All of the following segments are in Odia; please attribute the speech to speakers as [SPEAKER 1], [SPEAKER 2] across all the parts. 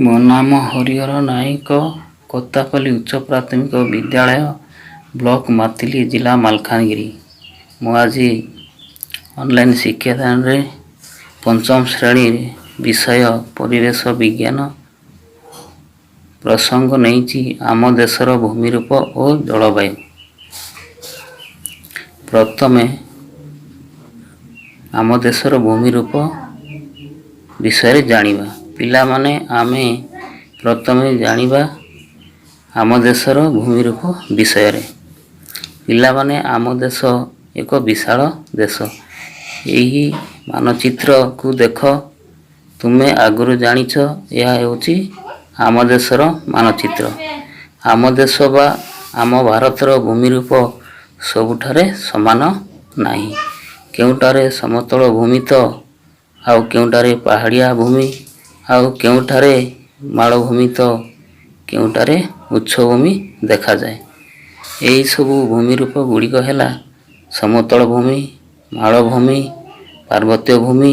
[SPEAKER 1] ମୋ ନାମ ହରିହର ନାୟକ, କୋତାପଲ୍ଲୀ ଉଚ୍ଚ ପ୍ରାଥମିକ ବିଦ୍ୟାଳୟ, ବ୍ଲକ ମାଥିଲି, ଜିଲ୍ଲା ମାଲକାନଗିରି। ମୁଁ ଆଜି ଅନଲାଇନ୍ ଶିକ୍ଷାଦାନରେ ପଞ୍ଚମ ଶ୍ରେଣୀ ବିଷୟ ପରିବେଶ ବିଜ୍ଞାନ ପ୍ରସଙ୍ଗ ନେଇଛି, ଆମ ଦେଶର ଭୂମିରୂପ ଓ ଜଳବାୟୁ। ପ୍ରଥମେ ଆମ ଦେଶର ଭୂମିରୂପ ବିଷୟରେ ଜାଣିବା। ପିଲାମାନେ, ଆମେ ପ୍ରଥମେ ଜାଣିବା ଆମ ଦେଶର ଭୂମିରୂପ ବିଷୟରେ। ପିଲାମାନେ, ଆମ ଦେଶ ଏକ ବିଶାଳ ଦେଶ। ଏହି ମାନଚିତ୍ରକୁ ଦେଖ। ତୁମେ ଆଗରୁ ଜାଣିଛ, ଏହା ହେଉଛି ଆମ ଦେଶର ମାନଚିତ୍ର। ଆମ ଦେଶ ବା ଆମ ଭାରତର ଭୂମିରୂପ ସବୁଠାରେ ସମାନ ନାହିଁ। କେଉଁଠାରେ ସମତଳ ଭୂମି ତ ଆଉ କେଉଁଠାରେ ପାହାଡ଼ିଆ ଭୂମି, ଆଉ କେଉଁଠାରେ ମାଳଭୂମି ତ କେଉଁଠାରେ ଉଚ୍ଚଭୂମି ଦେଖାଯାଏ। ଏହିସବୁ ଭୂମିରୂପ ଗୁଡ଼ିକ ହେଲା ସମତଳ ଭୂମି, ମାଳଭୂମି, ପାର୍ବତ୍ୟ ଭୂମି,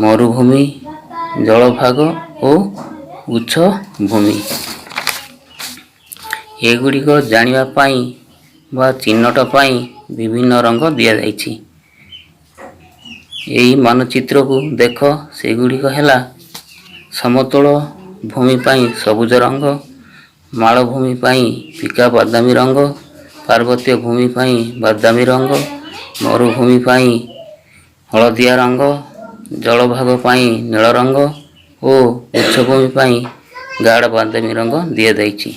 [SPEAKER 1] ମରୁଭୂମି, ଜଳଭାଗ ଓ ଉଚ୍ଚ ଭୂମି। ଏଗୁଡ଼ିକ ଜାଣିବା ପାଇଁ ବା ଚିହ୍ନଟ ପାଇଁ ବିଭିନ୍ନ ରଙ୍ଗ ଦିଆଯାଇଛି। ଏହି ମାନଚିତ୍ରକୁ ଦେଖ। ସେଗୁଡ଼ିକ ହେଲା ସମତଳ ଭୂମି ପାଇଁ ସବୁଜ ରଙ୍ଗ, ମାଳଭୂମି ପାଇଁ ଫିକା ବାଦାମୀ ରଙ୍ଗ, ପାର୍ବତ୍ୟ ଭୂମି ପାଇଁ ବାଦାମୀ ରଙ୍ଗ, ମରୁଭୂମି ପାଇଁ ହଳଦିଆ ରଙ୍ଗ, ଜଳଭାଗ ପାଇଁ ନୀଳ ରଙ୍ଗ ଓ ଉଚ୍ଚଭୂମି ପାଇଁ ଗାଢ଼ ବାଦାମୀ ରଙ୍ଗ ଦିଆଯାଇଛି।